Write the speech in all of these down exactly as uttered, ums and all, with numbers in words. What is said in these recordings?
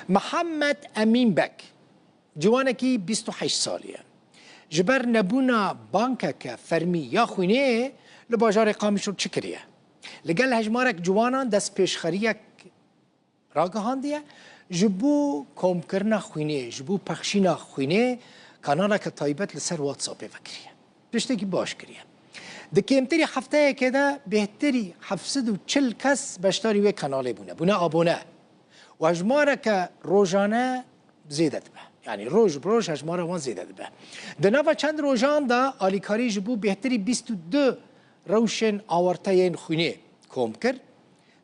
Mihemed Emîn Beg, ciwanekî bîst û heşt salî ye. Ji ber nebûna bankeke fermî ya xwînê li bajarê Qamişlo çi kiriye? Li gel hejmarek ciwanan destpêşxeriyek ragihandiye, ji bo komkirina xwînê, ji bo pexşîna xwînê kanaleke taybet li ser WhatsAppê vekiriye. Tiştekî baş kiriye. Di kêmtirî hefteyekê de bêhtirî heft sed û çil kes beşdarî wê kanalê bûne, bûne abone. Û hejmareke rojane zêde dibe. Yanî roj bi roj hejmara wan zêde dibe. Di nava çend rojan de alîkarî ji bo bêhtirî bîst û du rewşên awarte yên xwînê kom kir.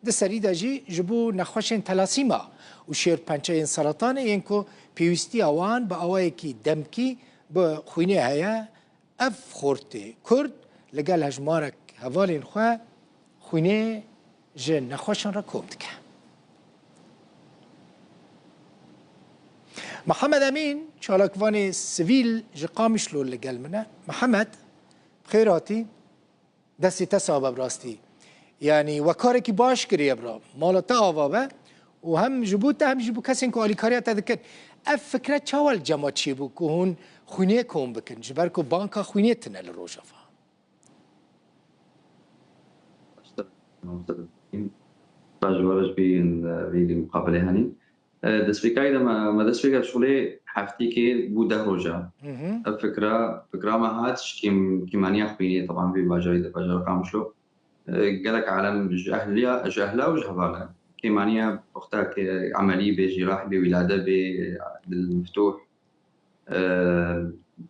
Di serî de jî ji bo nexweşên telasîma û şêrpençeyên seratanê yên ku pêwîstiya wan bi awayekî demkî bi xwînê heye, ev xortê Kurd li gel hejmarek hevalên xwe xwînê ji nexweşan re kom dike. Mihemed Emîn, çalakvanê sivîl ji Qamişlo li gel min e. Mihemed, bi xêr hatî. Destê te sax be bi rastî. Yanî we karekî baş kiriye bira. Mala te ava be û hem ji bo te hem jî bo kesên ku alîkariya te dikin. Ev fikre çawa li cem we çêbû ku hûn xwînê kom bikin? Ji ber ku banka xwînê tune li Rojava. Baş ji we re ji vî, vî muqabilê henî. E, destpêkayî de me, me dest pê kir şolê heftîkê bû deh roja. Hı hı. Ev fikra, fikra me hat ji kêm-, kêmaniya xwînê, teban vê bajarî de, bajara Qamişlo. E, gelek alem ji ehliya, ji ehla û ji hevala. Kêmaniya wexta ke emelî bê, jîrah bê, wîlade bê, dil miftûh. E,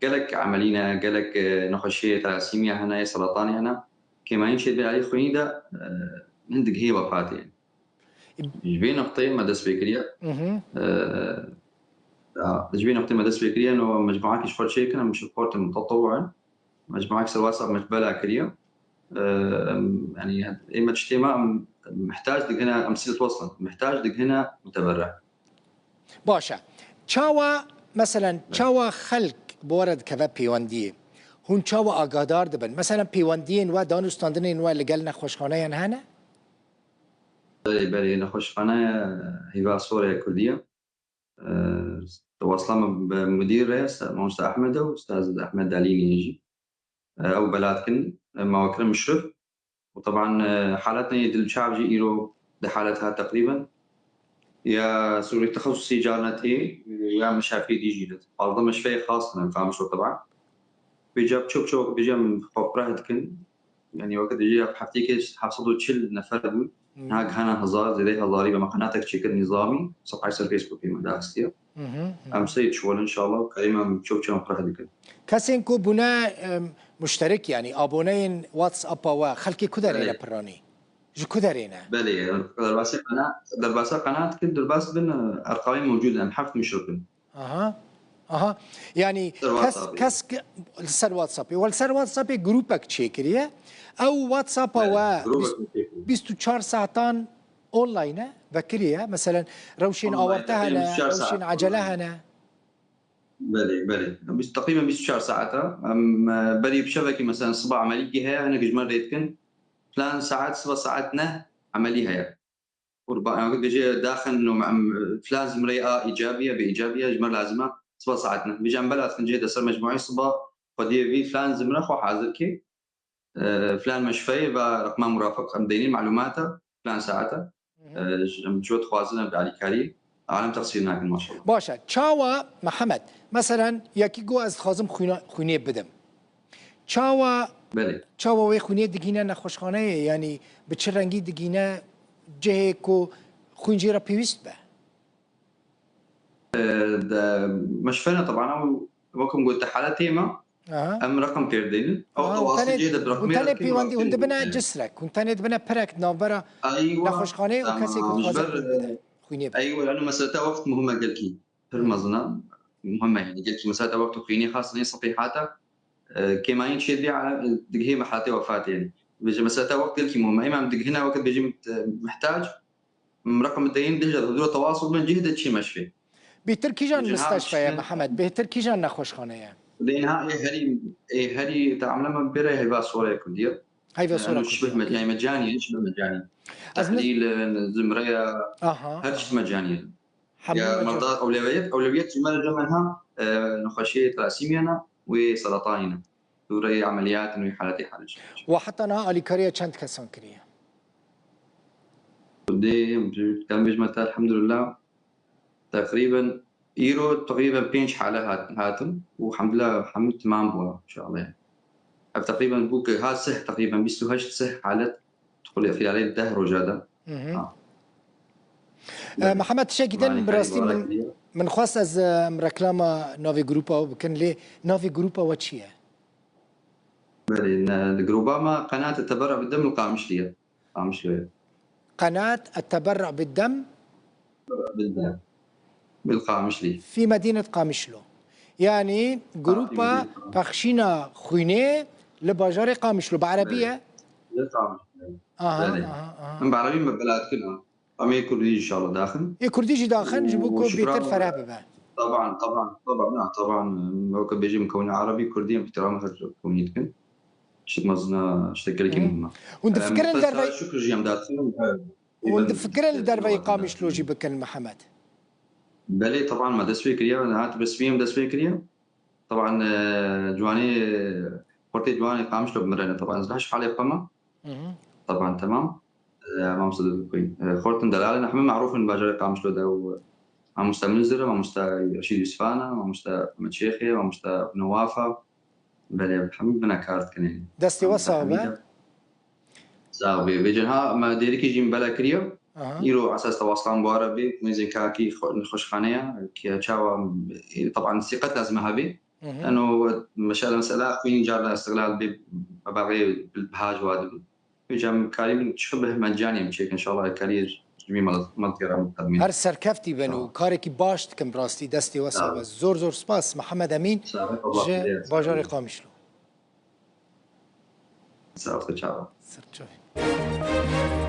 gelek emelî ne, gelek, e, nexweşiyê telasîmiya hene, yê seratanê hene. Kêmanî çê dibê alî xwînî de, e, hindik hê wefatê. Ji vê noqteyê me dest pê kiriye. Hı hı. Ee, ya, ji vê noqteyê me dest pê kiriye, no mecmuakî ji xwe çêkin, em ji xortê mutetewî in. Mecmuakî ser WhatsApp me bela kiriye. Ee, em, yanî, ê me tiştê me, em mihtac digihine, em sîlet weslin. Mihtac digihine muteberre. Baş e. Çawa, meselen, Evet. çawa xelk bi we re dikeve pêwendiyê? Hûn çawa agahdar dibin? Meselen, pêwendiyên we, danûstandinên we li gel nexweşxaneyan hene? Belê, belê, nexweşxaneya Hîva Sor ya Kurdî ye. Ee, tewasila me bi mudîr re, Mamoste Ehmed e û Ustaz Ehmed Dalînî ye jî. Ee, ew bela dikin, e, me we kirin muşrif. Û teban, e, haletê dilçav jî îro di halet hat teqrîben. Ya sûrî texesusî carna tê, ya meşafî dî jî dit. Pazdeh meşfeyê xas ne, Qamişlo teban. Vêca çok çok bêjî em xwe fireh dikin. Yanî wekî dibêjî hefteyekê heft sed û çil nefer bûn. Hmm. Niha gihana hezar, zêdeyê hezarî be me qenatek çêkir nîzamî, sefhayê ser Facebookê me daxistiye. Hı hı, hı. Em sey çiwin inşallah, kerîm em çok çok fireh dikin. Kesên ku bûne, em, muşterek yanî aboneyên WhatsApp-a we, xelkê ku derê Belê. ne piranî? Ji ku derê ne? Belê, derbasê qena-, derbasa qenatek, derbas bin, e, erqamê mewcûd in, em heft muşrik in. Aha. Aha. Yanî Ser kes, WhatsApp-ê. kes ke-, li ser WhatsApp-ê. Wel, ser WhatsApp-ê grûpek çêkiriye. Ew WhatsApp-a Belê, we grûpek bîst, çêkiriye. bîst û çar saetan online e, vekirî ye. Meselen, rewşên Online, awarte teqrîben hene, bîst û çar rewşên saet ecele online. hene. Belê, belê. Bîst, teqrîben bîst û çar saet e. Em, e, berî bi şevekî, meselen, siba emelîkî heye, hinek ji me rê dikin. Filan saet, siba saet neh emelî heye. Qurban, yani, bêje daxin no, em, filan zimreyê a îcabî ye, bê îcabî ye, ji me lazim e, siba saet neh. Bêje em bela dikin cihê de ser mecmuayê siba, xwediyê vî filan zimre xwe hazir kê. E, filan meşfeyê ve reqma murafik em deynî malûmata, filan saete. Hı hı. E, ji, em çiwe dixwazin em bi alîkarî. Alem texsîr nakin maşallah. Baş e. Çawa, Mihemed, meselen, yekî got ez dixwazim xwîna-, xwînê bidim. Çawa, Belê. çawa wê xwînê digîne nexweşxaneyê? Yanî bi çi rengî digîne cihê ku xwîn jê re pêwîst be? E, de, meşfene teban ew, wek em got, di haletê me, Aha. em reqim pêr dênin. Ew Aha, hûn tewasî tenê, cihê de bi hûn reqmê tenê re pêwendî, hûn dibine cenî. cisrek, hûn tenê dibine pirek navbera Eywa, nexweşxaneyê û kesê ku tamam. Ji dixwaze ber, xwînê bide, xwînê bide. Eywa, eno mesela te wext muhim e gelkî. Pir mezin e, muhim e, yani gelkî mesela te wext xwînê xastin ê sefî hate, e, kêmanî çê dibê, e, digihê merheletê wefatê, yani. Vêce mesela te wext gelkî muhim e. Êma em digihine wekî bêjî, e, mihtac, em reqim deyin, dêje huzura tewasul bin cihê de çê meşfê. Bêhtir kîjan Vêce niha mistashfe ye, muşkil Mihemed? Bêhtir kîjan nexweşxane ye? Lê niha ê herî, ê herî te emle me bêre heyva sore Kurdî ye. Heyva sore Kurdî ye, okey. Yani şibih me-, yani mecanî ye, şibih mecanî. Ez niz- Tehlîl, e, zimreya, Aha, her aha. tişt mecanî ye. Hemû Ya me merda ewlewiyet, ewlewiyet ji me re cem ha, e, nexweşiyê terasîmiyê ne, wê seratanî ne. Dûreyê emeliyatên wî haletê halij. We heta niha alîkariya çend kesan kiriye? Dê, em bêjme te elhamdulillah. Teqrîben îro teqrîben pênc hale hat-, hatin û elhamdulillah hemû temam bû inşallah. Ev teqrîben bû ki ha sih teqrîben bîst û heşt sih halet dixulê xiyarê deh roja de. Mhm. Ha. E, Mihemed, tiştekî din bi rastî min, min xwest ez, e, em reklama navê grûpa we bikin, lê navê grûpa we çi ye? Belê, ne, li grûba me Qenat Teberru bi Dem li Qamişlî ye. Qamişlo ye. Qenat Teberru bi Dem Bi Dem. Bil Qamişlî. Fi Medînet Qamişlo. Yanî grûpa pexşîna xwînê li bajarê Qamişlo. Bi erebî ye? Li Qamişlo. Aha, aha, aha. Min bi erebî me bela dikin ha. Em ê kurdî inşallah daxin. Ê kurdî jî daxin ji bo ku bêtir fereh bibe. Taban, taban, taban, na, taban. Weke bêjim kewna erebî kurdî em îhtiram xwe kewna dikin. Tiştek mezin e, tiştek gelekî muhim e. Hûn difikirin dervey- Şukr jî em daxin. Hûn difikirin li derveyî Qamişlo jî bikin Mihemed? Belê, taban me dest pê kiriye, niha resmî em dest pê kiriye. Taban, e, ciwanê, e, xortê ciwanê Qamişlo bi min re ne, taban ez li heş halê xwe me. Hı hı. Taban temam. E, mamoste de koyun. E, xortin delalin, hemû marûf in bajarê Qamişlo de û mamoste Munzir, mamoste Reşîd Yusufana, mamoste Ahmet Şêxê, mamoste Newafa. Belê, hemû bine kar dikin. Destê we sax be. Sağ ol. Vêcin ha me dêrikî jî bela kiriye. Aha. Îro esas tewaslan bu ara bê, mêzên kakî xwe-, nexweşxaneya, ki çawa, e, taban sîqet lazim hebe. Hı hı. Eno meşele mesela xwîn carna istiqlal bê, bebaxê biha ji wa dibin. Vêca em karî bin çi bih mecanî em çêkin, inşallah karî ji vî mal-, maltiyara min tedmîn. Her serkeftî bin û karekî baş dikin bi rastî, destê we sax be. Zor zor spas Mihemed Emîn ji bajarê Qamişlo. Sağ ol, çawa. Sirçavî.